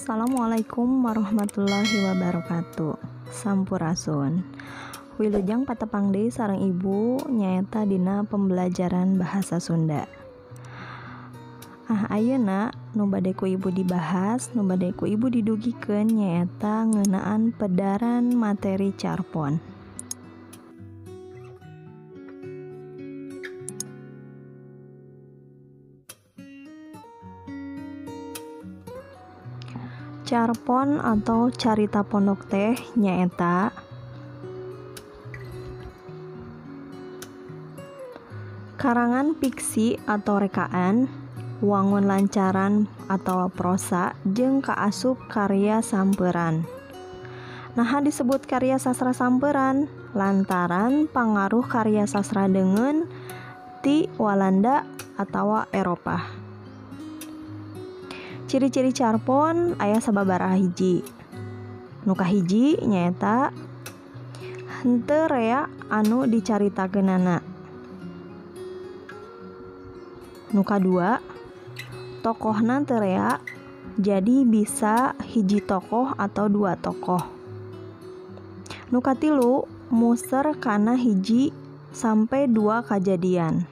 Assalamualaikum warahmatullahi wabarakatuh. Sampurasun. Wilujeng patepang deui sareng ibu nyaeta dina pembelajaran bahasa Sunda. Ah, ayeuna nu bade ku ibu dibahas, nu bade ku ibu didugikeun nyaeta ngeunaan pedaran materi carpon. Carpon atau carita pondok teh nyaeta karangan fiksi atau rekaan, wangun lancaran atau prosa, jeung kaasup karya samperan. Naha disebut karya sastra samperan lantaran pangaruh karya sastra deungeun ti Walanda atawa Eropah. Ciri-ciri carpon aya sababaraha hiji. Nu kahiji nyaeta henteu rea anu dicaritakeunana. Nu kadua, tokohna teu rea, jadi bisa hiji tokoh atau dua tokoh. Nu katilu, muser kana hiji sampai dua kajadian.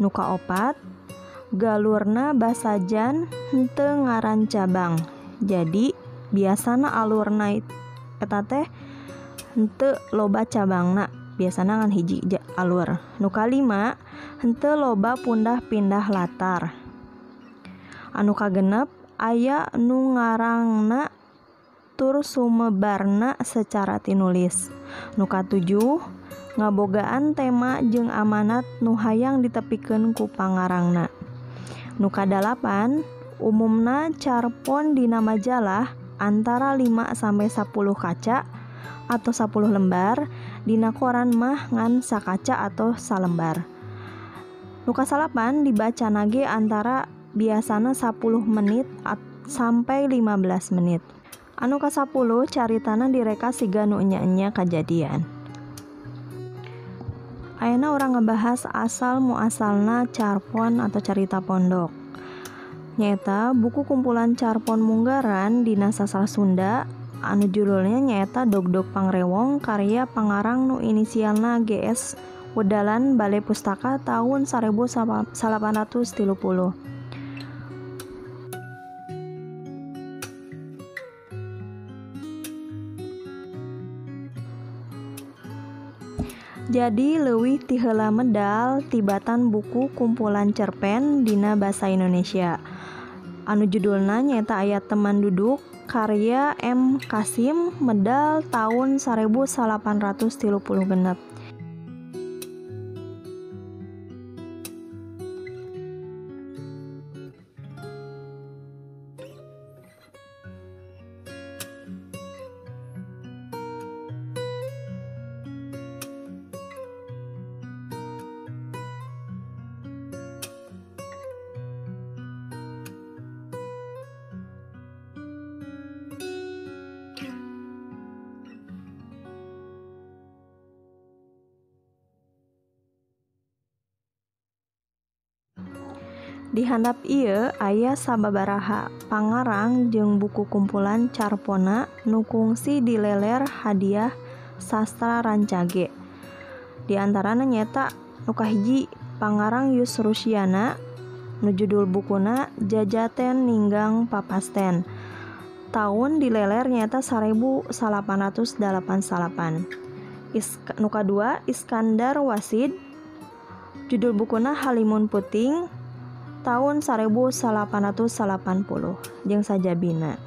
Nu kaopat, galurna basajan henteu ngaran cabang. Jadi biasana alurna eta teh henteu loba cabangna, biasana ngan hiji alur. Nu kalima, henteu loba pundah-pindah latar. Anu kagenep, aya nu ngarangna tur sumebarna secara tinulis. Nu katujuh, ngabogaan tema jeung amanat nu hayang ditepikeun ku pangarangna. Nu kadalapan, umumna carpon dina majalah antara 5 sampai 10 kaca atau 10 lembar, dina koran mah ngan sakaca atau salembar. Nu kasalapan, dibacana ge antara biasana 10 menit sampai 15 menit. Anu kasapuluh, caritana direka siga nu enya-enya kajadian. Ayeuna urang ngebahas asal muasalna carpon atau carita pondok. Nyaeta buku kumpulan carpon munggaran dina sastra Sunda anu judulnya nyaeta Dogdog Pangrewong karya pangarang nu inisialna GS Wedalan Balai Pustaka tahun 1830. Jadi leuwih ti heula medal tibatan buku kumpulan cerpen dina basa Indonesia. Anu judulna nyaeta aya Teman Duduk karya M. Kasim medal tahun 1836. Di handap ieu aya sababaraha pangarang jeung buku kumpulan carpona nu kungsi dileler hadiah sastra rancage. Di antarana nyaeta nu kahiji pangarang Yus Rusiana nu judul bukuna Jajaten Ninggang Papasten. Tahun dileler nyaeta 1889. Nu kadua Iskandar Wasid, judul bukuna Halimun Puting tahun 1880 jeung sajabina.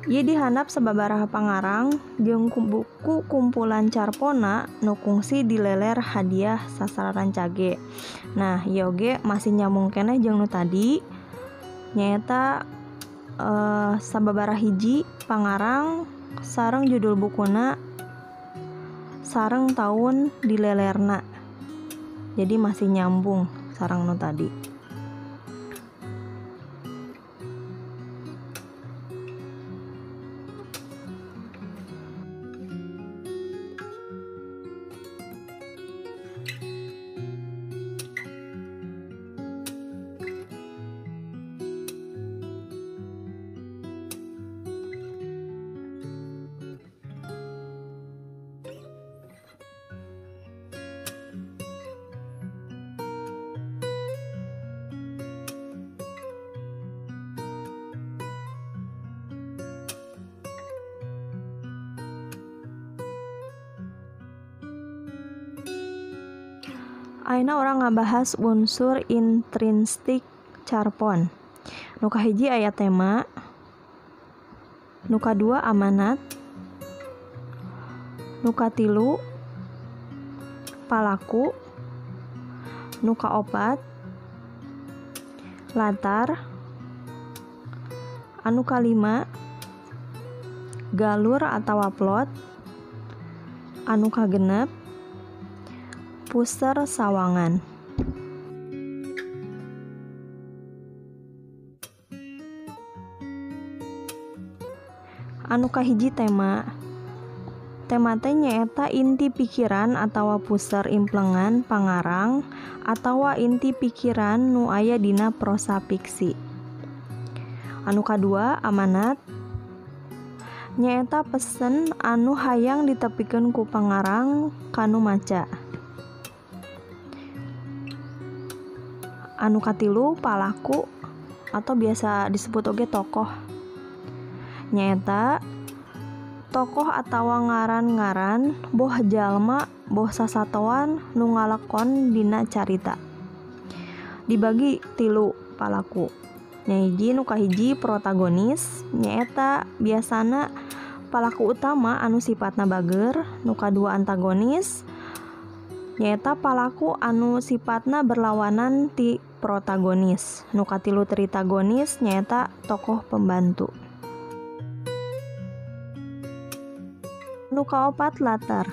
Ieu dihandap sababaraha pangarang jeung buku kumpulan carpona nu kungsi dileler hadiah sastra rancage. Nah, ieu oge masih nyambung keneh jeung nu tadi nyaeta sababaraha hiji pangarang sareng judul bukuna sareng tahun dilelerna. Jadi masih nyambung sareng nu tadi. Ayeuna urang ngabahas unsur intrinsik carpon. Nu kahiji aya tema, nu kadua amanat, nu katilu palaku, nu kaopat latar, anu kalima galur atawa plot, anu kagenep puser sawangan. Anu kahiji tema. Tema teh nyaeta inti pikiran atawa puser implengan pangarang atawa inti pikiran nu aya dina prosa fiksi. Anu kadua amanat nyaeta pesen anu hayang ditepikeun ku pangarang kanu maca. Anu katilu palaku atau biasa disebut oge tokoh nyaeta tokoh atawa ngaran-ngaran boh jalma boh sasatoan nu ngalakon dina carita. Dibagi tilu palaku. Nya hiji nu kahiji protagonis nyaeta biasana palaku utama anu sifatna bager. Nu kadua antagonis nyaeta palaku anu sifatna berlawanan ti protagonis. Nu katilu tritagonis nyaeta tokoh pembantu. Nu kaopat latar.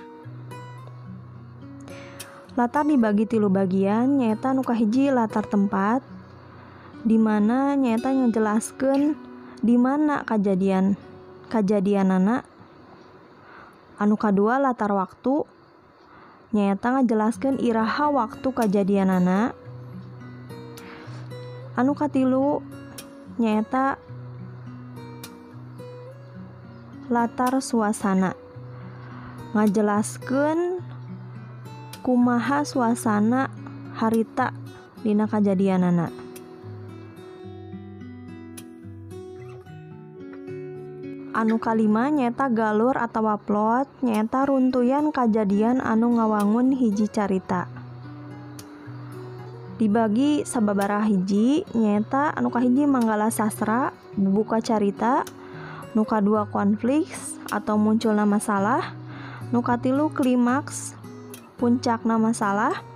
Latar dibagi tilu bagian nyaeta nu kahiji latar tempat, di mana nyaeta ngejelaskeun di mana kajadianana. Anu kadua latar waktu nyaeta ngajelaskeun iraha waktu kajadianana. Anu katilu nyaeta latar suasana, ngajelaskeun kumaha suasana harita dina kajadianana. Anu kalima nyaeta galur atawa plot nyaeta runtuyan kajadian anu ngawangun hiji carita. Dibagi sababaraha hiji nyaeta anu kahiji manggala sastra bubuka carita, nu kadua konflik atau munculna masalah, nu katilu klimaks puncakna masalah,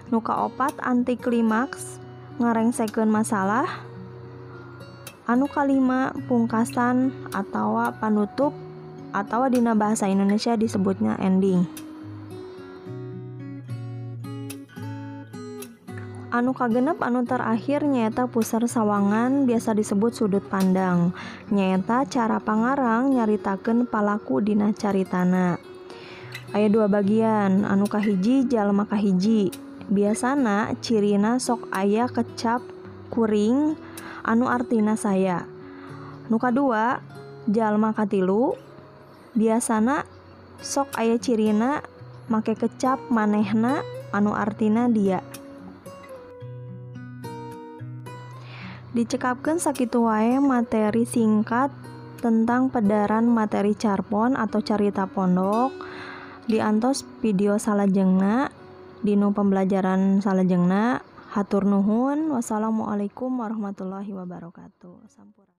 nu kaopat anti klimaks ngarengsekeun masalah, anu kalima pungkasan atawa panutup atawa dina bahasa Indonesia disebutnya ending. Anu kagenep anu terakhir nyaeta puser sawangan biasa disebut sudut pandang nyaeta cara pangarang nyaritakeun palaku dina caritana. Aya dua bagian, anu kahiji jalma kahiji biasana cirina sok aya kecap kuring anu artina saya. Nu kadua jalma katilu biasana sok aya cirina make kecap manehna anu artina dia. Dicekapkeun sakitu wae materi singkat tentang pedaran materi carpon atau carita pondok. Diantos video salajengna dinu pembelajaran salajengna. Hatur nuhun. Wassalamualaikum warahmatullahi wabarakatuh. Sampura.